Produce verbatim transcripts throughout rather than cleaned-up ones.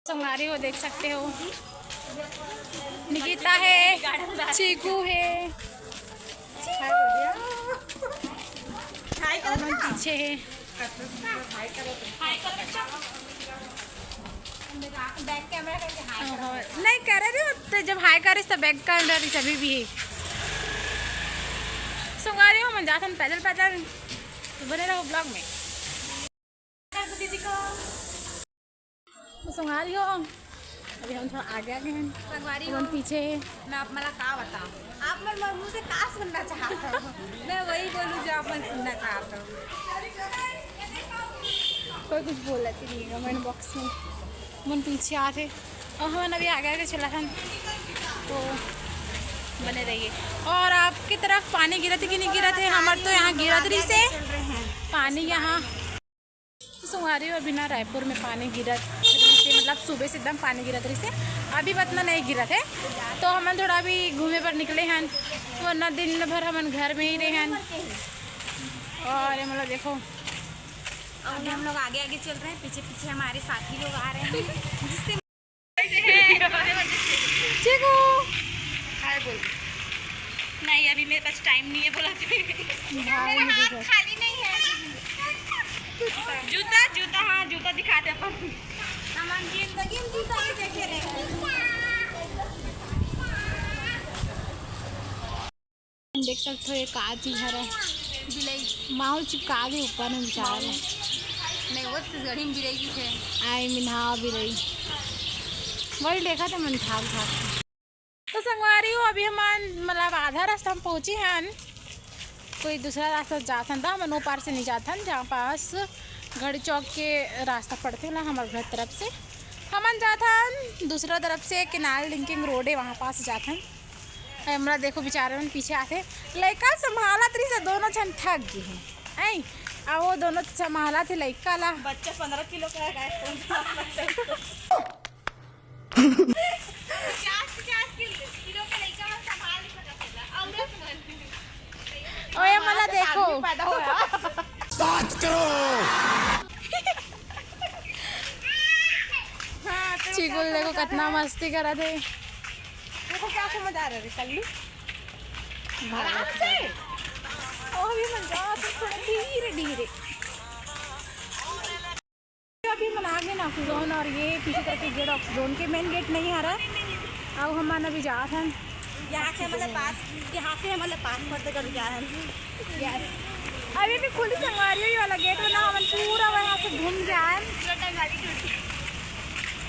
संगवारी हो, देख सकते हो, निकिता है, चीकू है, और मन पीछे है। ओहो, नहीं करे रे, तो जब हाय करिस तो बैक कैमरा रही सभी भी है। संगवारी हो, मन जाथन पैदल पैदल, तो बने रहो ब्लॉग में। तो संगवारी हो, अभी हम थोड़ा आगे आगे हैं, संगवारी हो, पीछे है। मैं आप मला का बताऊं, आप मन मोर मुंह से का सुनना चाहत हो? मैं वही बोलूं जो आप मन सुनना चाहत हो। कोई कुछ बोलत ही नहीं है कमेंट बॉक्स में। मन पीछे आथे और हमन अभी आगे आगे चलत हन, तो बने रहिए। और आपकी तरफ पानी गिरत है कि नहीं गिरत है? हमर तो यहाँ गिरत रहिसे पानी यहाँ। तो संगवारी हो, अभी ना रायपुर में पानी गिरत रहिसे, मतलब सुबह से एकदम पानी गिरत रहिसे, अभी उतना नहीं गिरत है। तो हमन थोड़ा अभी घूमे पर निकले हन, वरना दिन भर हमन घर में ही रहे हन। और ये मतलब देखो, अभी हम लोग आगे आगे चल रहे हैं, पीछे पीछे हमारे साथी लोग आ रहे हैं, जिससे चीकू, हाय बोल। नहीं, अभी मेरे पास टाइम नहीं है, बोला। मेरे हाथ खाली नहीं है। जूता, जूता, हाँ, जूता दिखाते अपन। हमारी जिंदगी में जूता ही देखे रहे। देख सकते हो, ये का चीज हरे, बिलई। माहौल चिपका दे ऊपर में बेचारा। नहीं, वो छत्तीसगढ़ी में बिलई की थे। आई मीन, हाँ, बिलई। वही देखा था मन झाग झाग। तो संगवारी हो, अभी हमन मतलब आधा रास्ता हम पहुँची हन, कोई दूसरा रास्ता जाथन, तो हमन ओ पार से नहीं जाथन, जहाँ पास घड़ी चौक के रास्ता पड़थे ना हमारे घर तरफ से। हमन जाथन दूसरा तरफ से, केनाल लिंकिंग रोड है, वहाँ पास जाथन। ए, हमला देखो, बेचारे मन पीछे आथे। लइका संभालत रहिस, दोनों झन थक गे हे। ऐ, आ वो दोनों संभालत हे लइका ला। बच्चा पंद्रह किलो का है, guys, कौन संभाल सकता है? पचास, पचास किलो, किलो का लइका मन संभाल नहीं सकत हे, औरत मन। ओए, मला देखो। पैदा होया। बात करो। हाँ, तो चीकू ल देखो, कितना मस्ती करत हे। देखो क्या समझ आ रहा है कल्लू। आराम से। ओ, अभी मन जाओ, तो थोड़ा धीरे धीरे। अभी मन आ गे ना ऑक्सीजोन, और ये पीछे तरफ के गेट ऑक्सीजोन के मेन गेट नहीं आ रहा। अब हमन अभी जात हन। यहाँ से मतलब पास, यहाँ से मतलब पास करते कर जा रहे हैं। यस, अभी भी खुली संगवारी वाला गेट बना, हमन पूरा वहाँ से घूम के आए।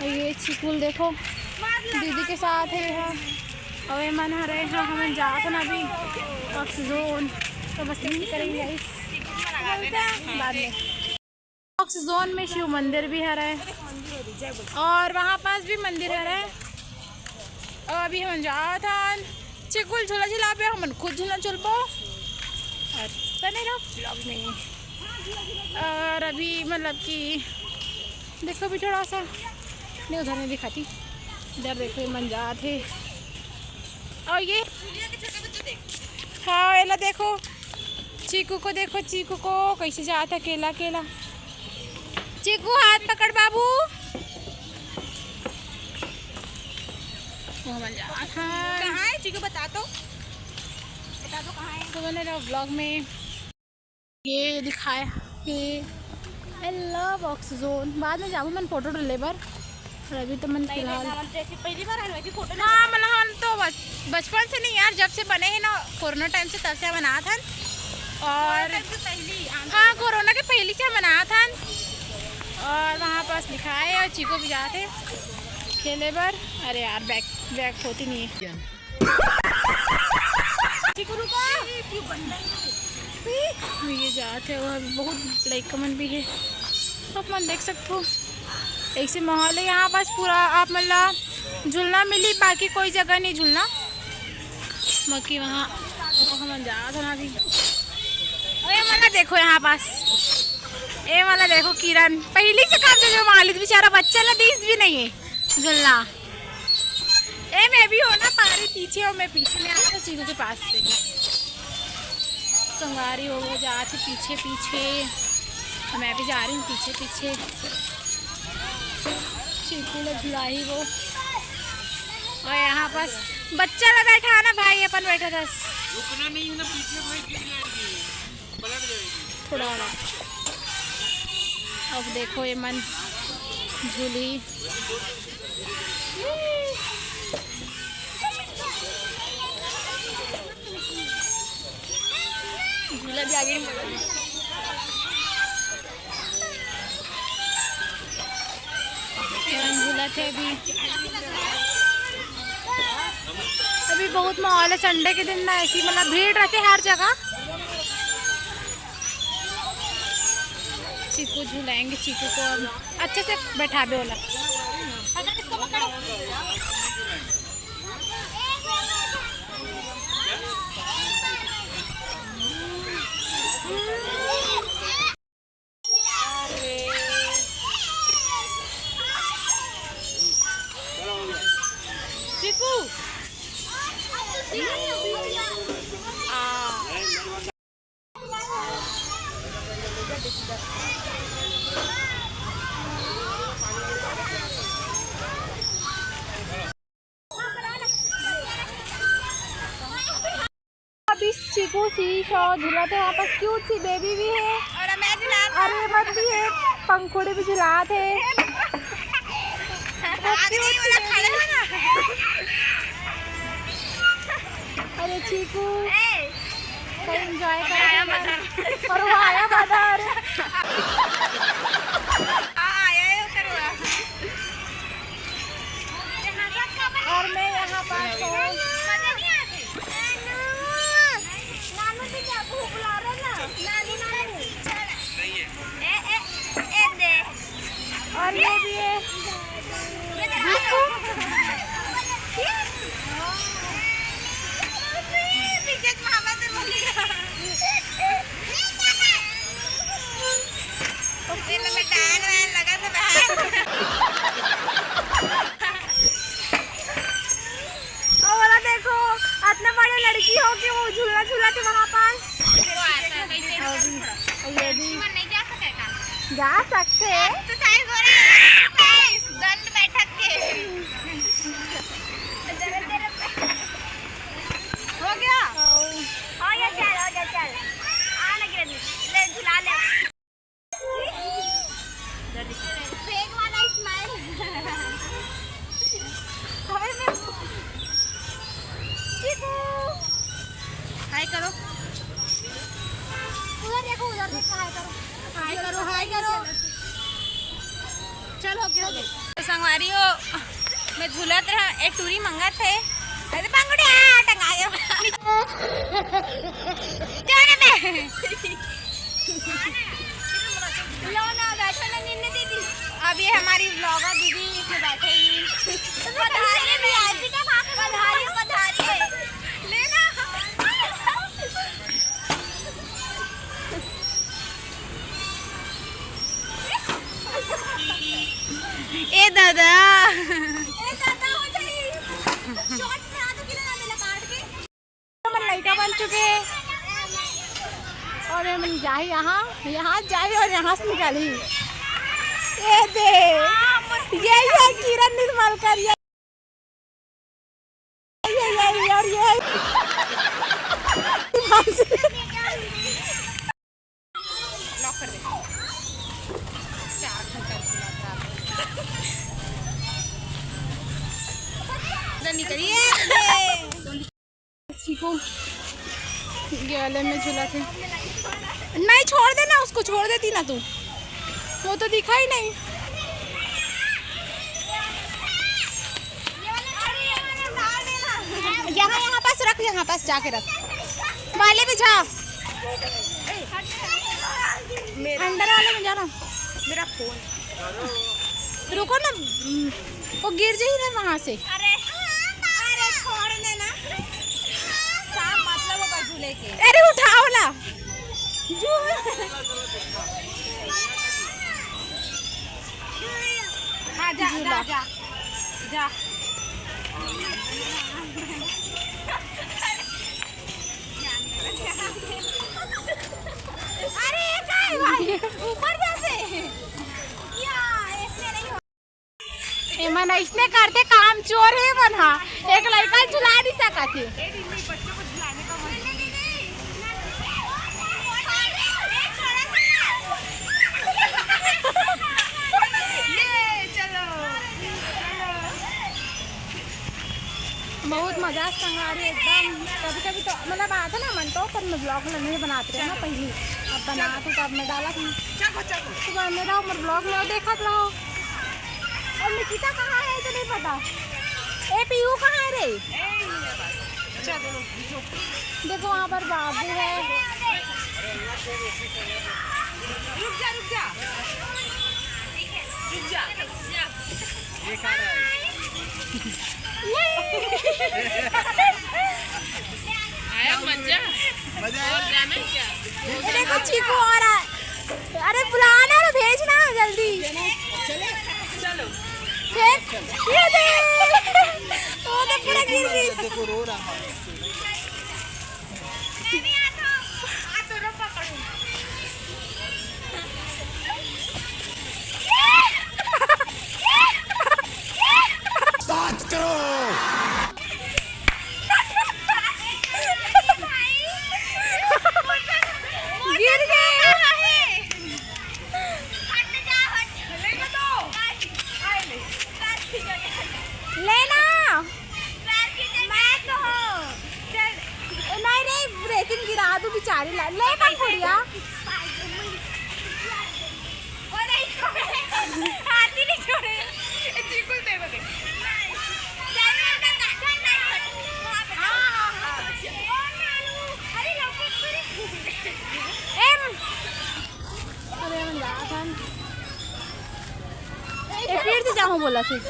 और ये चिकुल देखो, दीदी के साथ है यहाँ। और ये मन हरे हैं, हमन जात हन अभी ऑक्सीजोन, तो मस्ती करेंगे इस। मिलते हैं बाद में। ऑक्सीजोन में शिव मंदिर भी हरे, और वहाँ पास भी मंदिर हरे। और अभी हम जात हन, चिकुल झूला झुलाबे, हमन खुद झूला झुलबो। और बने रहो ब्लॉग में। और अभी मतलब कि देखो भी थोड़ा सा, नहीं, उधर नहीं दिखाती, इधर देखो, ये मन जात हे। और ये, हाँ, एला देखो, चीकू को देखो, चीकू को कैसे जात हे अकेला अकेला। चीकू, हाथ पकड़ बाबू। वो मन जात हे। कहाँ है चीकू, बता तो, बता दो कहाँ है। तो बने रहो ब्लॉग में। ये दिखाए हे, I love ऑक्सीजोन। बाद में जाबो मन फोटो ले बर, पर अभी तो मन नहीं, फिलहाल नहीं, हम तो ऐसी पहली बार आए, वैसी फोटो ले हाँ, मतलब हम तो बच-, बचपन से नहीं यार, जब से बने हैं ना कोरोना टाइम से, तब से हम आत हन। और कोरोना टाइम से पहली, हम हाँ, कोरोना के पहली से हम आत हन। और वहाँ पास लिखा है, और चीकू भी जात हे खेले बर। अरे यार, बैग, बैग होती नहीं है। ये जात हे, वहाँ बहुत लइका मन भी है, सब मन देख सकते हो। ऐसे माहौल है यहाँ पास पूरा, आप मन ला झूलना मिली, बाकी कोई जगह नहीं झूलना। बाकी वहाँ वो हमन जात हन अभी। अरे मन ला देखो यहाँ पास, ए मन ला देखो किरण, पहली से काम जो मालिक बेचारा बच्चा ला दीस भी नहीं है झूलना। ए, मैं भी हो ना पा रही पीछे, और मैं पीछे में आ रहा चीकू के पास से। संगवारी हो, वो जात हे पीछे पीछे, और मैं भी जा रही हूँ पीछे पीछे। चीकू ला झुलाही वो। और यहाँ पास बच्चा ला बैठा ना भाई, अपन बैठा था। रुकना नहीं है ना, पीछे भाई गिर जाएगी, पलट जाएगी। थोड़ा और। अब देखो ये मन झूली। झूला भी आगे नहीं बढ़ा। झूला थे अभी। अभी बहुत माहौल है, संडे के दिन ना ऐसी मतलब भीड़ रहती है हर जगह। चीकू झुलाएंगे, चीकू को अब अच्छे से बैठा दो ला। चीकू। आ। अभी चीकू सी शो झूलत हे, वहाँ पास क्यूट सी बेबी भी है। और अमेजिंग अरे मत भी है, पंखुड़ी भी झुलात है। अरे चीकू। एंजॉय कर रहे हैं। और वो आया मदर। और मैं यहाँ पर हूँ। नानू जी क्या बुला रहे ना? नानू, नानू। ए, ए, ए दे। और ये भी है। और वाला देखो, इतना बड़ा लड़की हो के वो झूला झूला थे वहाँ पास। जा सकते हैं। दंड बैठक के। हो गया? हो गया, चल, हो गया, चल। आ ना गिरन, ले, झुला ले। फेक वाला स्माइल। हमें में चीकू। हाय करो। उधर देखो, उधर देखो, हाय करो। हाय करो, हाय करो। चल, हो गया, हो गया। तो संगवारी हो, मैं झूलत रहा, ए टूरी मंगत है। अरे पंगुड़िया टंगा गया। जाने में। लो ना, बैठो ना, निन्ने दीदी। अब ये हमारी व्लॉगर दीदी इसमें बैठेगी। पधारिए VIP के वहाँ पे पधारिए, पधारिए। लेना। ए दादा। ए दादा, हो जाई। शॉर्ट्स में आ तो किला ना मिला काट के। हमर लइका बन चुके हे। और हमन जाही यहाँ, यहाँ जाही और यहाँ से निकलही। ये दे, ये, ये किरण निर्मलकर, ये, ये, ये, ये, और ये। लॉक कर दे। चार घंटा झूला था। इधर निकलिए। सीखो, गले में झूला थे। नहीं, छोड़ देना उसको, छोड़ देती ना तू, वो तो दिखा ही नहीं। यहाँ, यहाँ पास रख, यहाँ पास जाके रख। वाले में जा, मेरा अंदर वाले में जाना। मेरा फोन। रुको ना, वो गिर जाही ना वहां से। अरे, अरे छोड़ देना। काम मतलब होगा झूले के। अरे उठाओ ना। हाँ, जा, जा, जा, जा। अरे, ये क्या है भाई? ऊपर कैसे? या, ऐसे नहीं हो-, एमन अइसने करथे, काम चोर हे मन हा। एक लइका झुला नहीं सकत हे। बहुत मजा संगवारी एकदम। कभी कभी तो मतलब आते ना मन तो, पर मैं ब्लॉग नहीं बनाते रहे ना पहली। अब बनात हूँ तब मैं डाला थी। सुबह में रहो, मोर ब्लॉग में देखत रहो। और निकिता कहाँ है तो नहीं पता। ए पीयू कहाँ है रे? देखो वहाँ पर बाबू है। रुक जा, रुक जा, रुक जा। आया मजा। मजा आया। और जाना है क्या? ये देखो चीकू आ रहा है। अरे बुलाना ना, भेजना जल्दी। चलो। फिर ये दे। वो तो पूरा गिर गई। देखो रो रहा है। बात करो। गिर गए। लेना। मैं तो हूँ। चल। नहीं रे, ब्रेकिंग गिरा दूँ बेचारी ला। ले ना गुड़िया। वो नहीं छोड़े। हाथ ही नहीं छोड़े। ये बिल्कुल दे दे। अरे, हम जा, हम। ए, फिर से जाऊँ बोला फिर।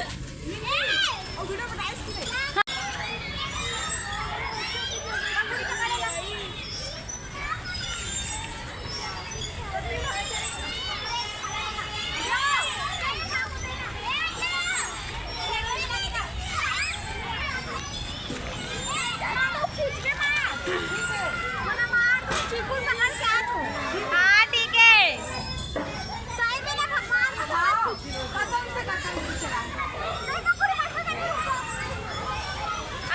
हाँ, ठीक है।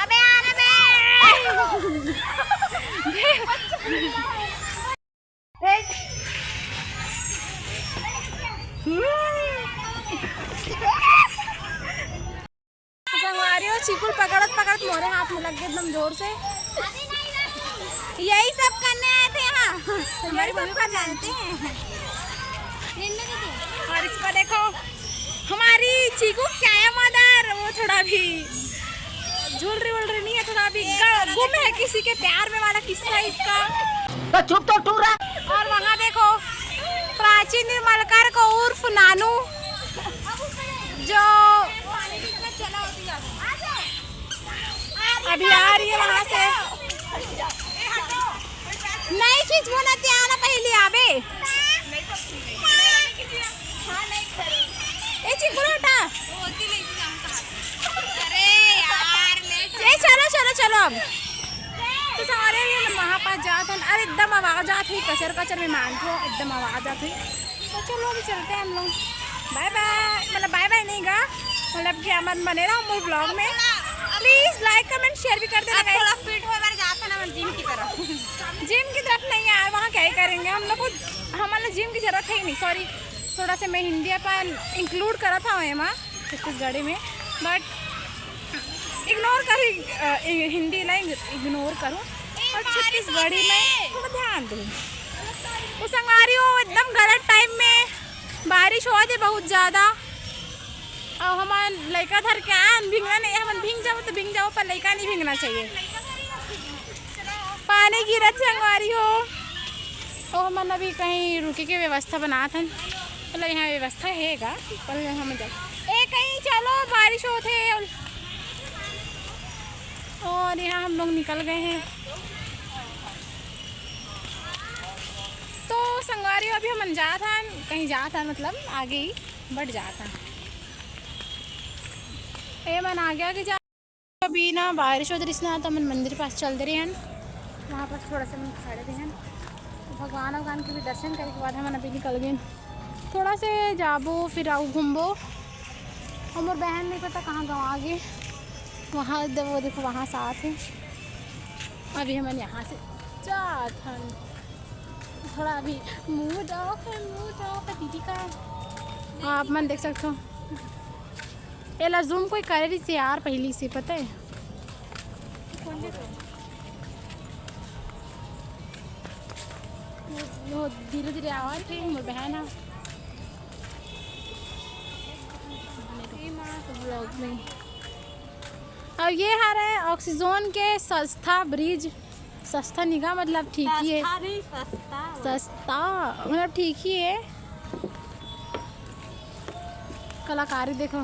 अबे आ रे बे। तो संगवारी हो, चीकू ल पकड़त पकड़त मोरे हाथ में लग गए एकदम जोर से। यही सब करने आए थे यहाँ। हमारी मम्मी पापा जानते हैं। और इसको देखो, हमारी चीकू क्या है मदर, वो थोड़ा भी झूल रही वूल रही नहीं है, थोड़ा भी ग-, गुम है किसी के प्यार में वाला किस्सा है इसका। तो चुप तो टूरा। और वहाँ देखो, प्राची निर्मलकर को उर्फ नानू, जो अभी आ रही है वहाँ से। नहीं खींचबो ना, ते आना पहले आबे। ए चिकुर हटा। ए चलो, चलो, चलो अब। तो सारे ये मन वहाँ पास जात हन। अरे एकदम आवाज आत है, कचर कचर में मान थो, एकदम आवाज आत है। तो चलो अभी चलते हैं हम लोग। बाय बाय, मतलब बाय बाय नहीं गा, मतलब कि हमन बने रहो मोर ब्लॉग में। प्लीज लाइक कमेंट शेयर भी कर देना अब guys। थोड़ा फिट हो बार जात है ना, हम जिम की तरफ। जिम की तरफ नहीं यार, वहाँ क्या ही करेंगे हम लोग को, हमारे जिम की जरूरत है ही नहीं। सॉरी, थोड़ा सा मैं हिंदी अपन इंक्लूड करा था एमा छत्तीसगढ़ी में, बट इग्नोर करूँ, अ, इ-, हिंदी ला इग्नोर करूँ और छत्तीसगढ़ी में थोड़ा ध्यान दूँ। वो संगवारी हो एकदम गलत टाइम में बारिश होवत हे बहुत ज़्यादा, और हमन लइका धर के आन, भींगना नहीं, हमन भींग जाओ तो भींग जाओ, पर लइका नहीं भींगना चाहिए। पानी गिरत संगवारी हो, तो हमन अभी कहीं रुके के व्यवस्था बनात हन। मतलब यहाँ व्यवस्था हे गा, पर हम जा ए कहीं चलो, बारिश होत हे। और यहाँ हम लोग निकल गए हैं। तो संगवारी हो, अभी हमन जात हन, कहीं जात हन, मतलब आगे ही, बट जात हन। ए मन आगे आगे जा। अभी ना बारिश होत रहिस ना, तो हमन मंदिर पास चल दे रहे हन। वहाँ पास थोड़ा सा हमन खड़े रहे हन, भगवान, भगवान के भी दर्शन करे के बाद हमन अभी निकल गए। थोड़ा से जाबो, फिर आऊ घूमबो। अउ मोर बहन नहीं पता कहाँ गंवा गे। वहाँ दे-, वो देखो, वहाँ से आत हे। अभी हमन यहाँ से जात हन। थोड़ा अभी mood off है, mood off है दीदी का। आप मन देख सकते हो, एला zoom कोई करे रहिस हे यार पहली से, पता है? वो धीरे धीरे आवत हे, मोर बहन ह। Vlog में। अउ ये हरे Oxygen के सस्ता bridge, सस्ता निगाह मतलब ठीक ही है। सस्ता नहीं, सस्ता। सस्ता, मतलब ठीक ही है। कलाकारी देखो।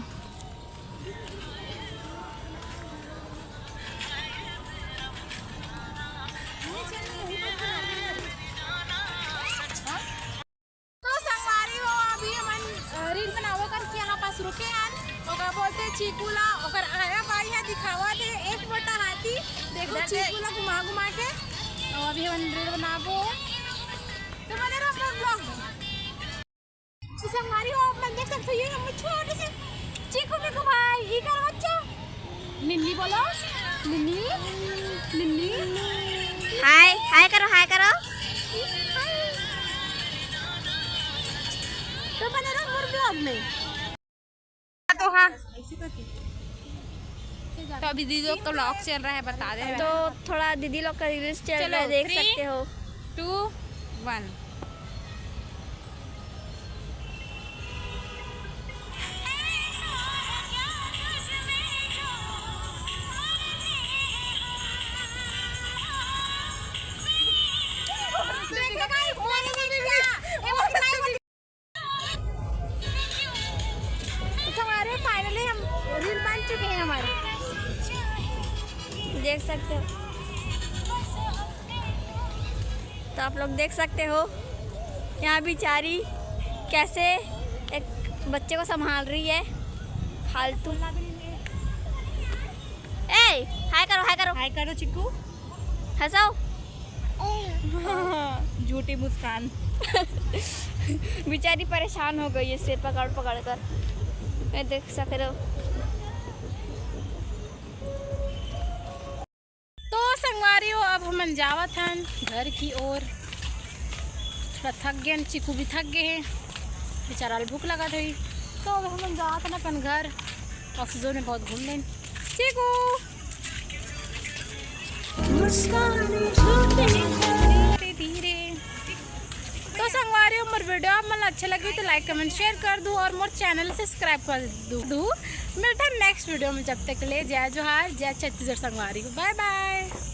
तो संगवारी हो, अभी हमन, अ, reel बनाबो करके यहाँ पास रुके हन। ओकर बोलथे चीकू ला, ओकर आया बाई हा दिखावत हे एक मोटा हाथी। देखो इधर देख। चीकू ला घुमा घुमा के। अउ अभी हमन reel बनाबो। तो बने रहो मोर vlog में। तो संगवारी हो, आप मन देख सकते हो, ये हम छोटे से चीकू मिकू भाई, ई कर बच्चा। निन्नी बोलो, निन्नी, निन्नी। हाय, हाय करो, हाय करो। तो बने रहो मोर vlog में। तो हाँ, तो अभी दीदी लोग का vlog चल रहा है, बता दे। तो थोड़ा दीदी लोग का reels चल रहा है, चलो, देख three, सकते हो। Two, one। तो संगवारी हो, finally हम reel बन चुके हैं हमारे। देख सकते हो, तो आप लोग देख सकते हो यहाँ बिचारी कैसे एक बच्चे को संभाल रही है, फालतू। ए, हाय करो, हाय करो। हाय करो चिक्कू। हंसाओ। झूठी मुस्कान। बेचारी परेशान हो गई है सिर पकड़ पकड़ कर, ये देख सकते हो। तो संगवारी हो, अब हमन जावत हन घर की ओर। थोड़ा थक गए, चिकू भी थक गए हैं, बेचारा ल भूख लगत होही। तो अब हमन जावत हन अपन घर। Oxygen में बहुत घूम लेन। चिकू। धीरे धीरे। तो संगवारी हो, मोर video आप मन ला अच्छा लगे तो like, comment, share कर दू और मोर channel subscribe कर दू, दू। मिलता है next video में, जब तक के लिए जय जोहार, जय छत्तीसगढ़ संगवारी हो, bye bye।